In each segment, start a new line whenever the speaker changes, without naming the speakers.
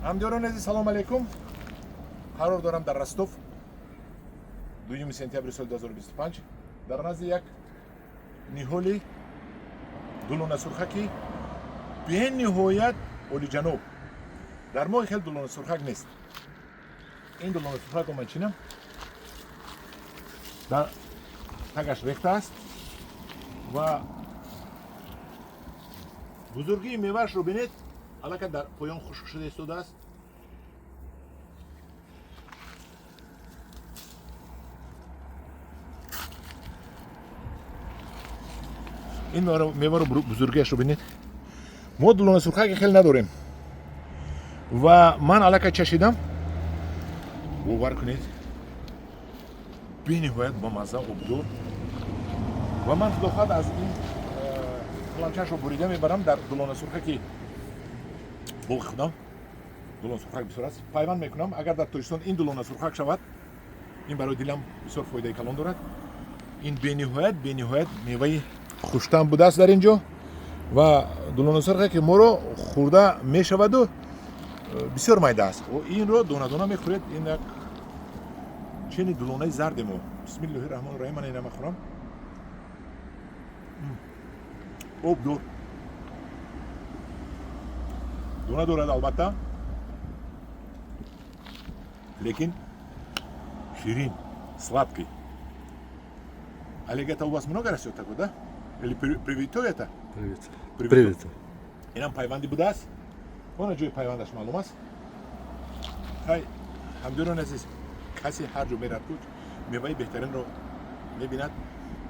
Ҳамдиёрони азиз, салом алейкум. Қарор дорам дар Ростов, 2 сентябри соли 2025, дар назди як ниҳоли дулонасурхаки бениҳоят олиҷаноб. Дар мо хел дулонасурхак нест. Ин дулонасурхакро ман чинам, дар тагаш рехта аст ва бузургии меваашро бинед, аллакай дар поён хушк шуда истодааст. Ин меваро, бузургиашро бинед. Мо дулонасурхаки хеле надорем ва ман аллакай чашидам. Бовар кунед, бениҳоят бамазза, обдор. Ва ман, худо хоҳад, аз ин қаламчаашро бурида мебарам дар дулонасурхаки боғи худам. Дулонасурхак бисёр аст, пайванд мекунам. Агар дар Тоҷикистон ин дулонасурхак шавад, ин барои дилам бисёр фоидаи калон дорад. Ин бениҳоят меваи хуштаъм будааст дар ин ҷо ва дулонасурхаки моро хӯрда мешаваду бисёр майда аст. Инро дона дона мехӯред. Ин як чени дулонаи зарде мо. Бисмиллоҳи раҳмони раҳим. Ман ина мехӯрам. Обдор, дона дорад албатта, лекин ширин, сладкий. Олег, это у вас много растет такой, да, или привито это?
Привет.
Привито.
Привет.
Инам пайванди будааст, она ҷои пайвандаш маълум аст. Хай, ҳамдиёрони азиз, касе ҳар ҷо мерад, куч меваи беҳтаринро мебинад,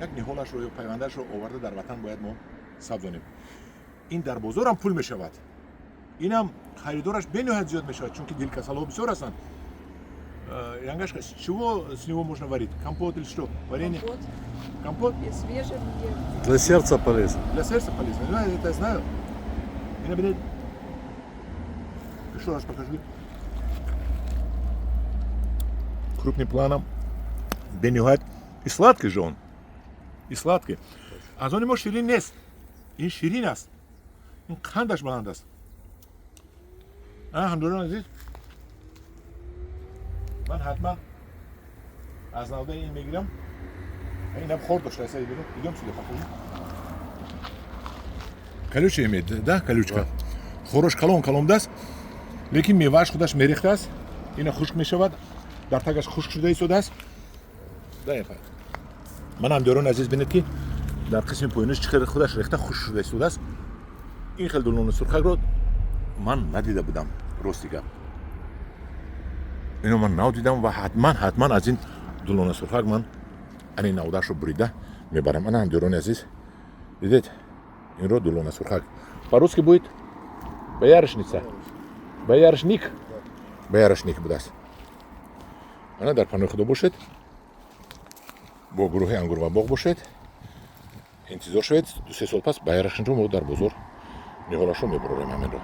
як ниҳолашро ё пайвандашро оварда дар ватан бояд мо сабзонем. Ин дар бозорам пул мешавад, инам харидораш бениҳоят зиёд мешавад, чунки дилкасалҳо бисёр ҳастанд. Янгашка, с чего с него можно варить? Компот или что? Варенье?
Компот.
Компот?
И свежим ем.
Для сердца полезно.
Для сердца полезно. Ну, это я знаю. Ина бинед. Еще раз покажу. Крупным планом. Бениҳоят. И сладкий же он. И сладкий. Аз они мо ширин нест. Ин ширин аст. Ин қандаш баланд аст. Ҳамдорон азиз, ман ҳатман аз навдаи ин мегирам. Инам хор дошта аст. Идем сюда, покажи. Колючая имеет, да, колючка. Хорош, калон калон даст, лекин мевааш худаш мерехтааст. Ина хушк мешавад, дар тагаш хушк шуда истодааст. Ман, ҳамдиёрони азиз, бинед, ки дар қисми поёниш чӣ хел худаш рехта, хушк шуда истодааст. Ин хел дулони сурхакро ман надида будам, рости гап. Ино ман нав дидам ва ҳатман аз ин дулона сурхак ман ани навдаашро бурида мебарам. Ана, ҳамдиёрони азиз, дидед инро, дулона сурхак. По-русски будет боярышница, боярышник, боярышник будааст. Ана, дар паноҳи Худо бошед, бо гурӯҳи Ангур ва боғ бошед. Интизор шавед, 2-3 сол пас боярышникро мо дар бозор ниҳолашро мебурорем ҳаминро.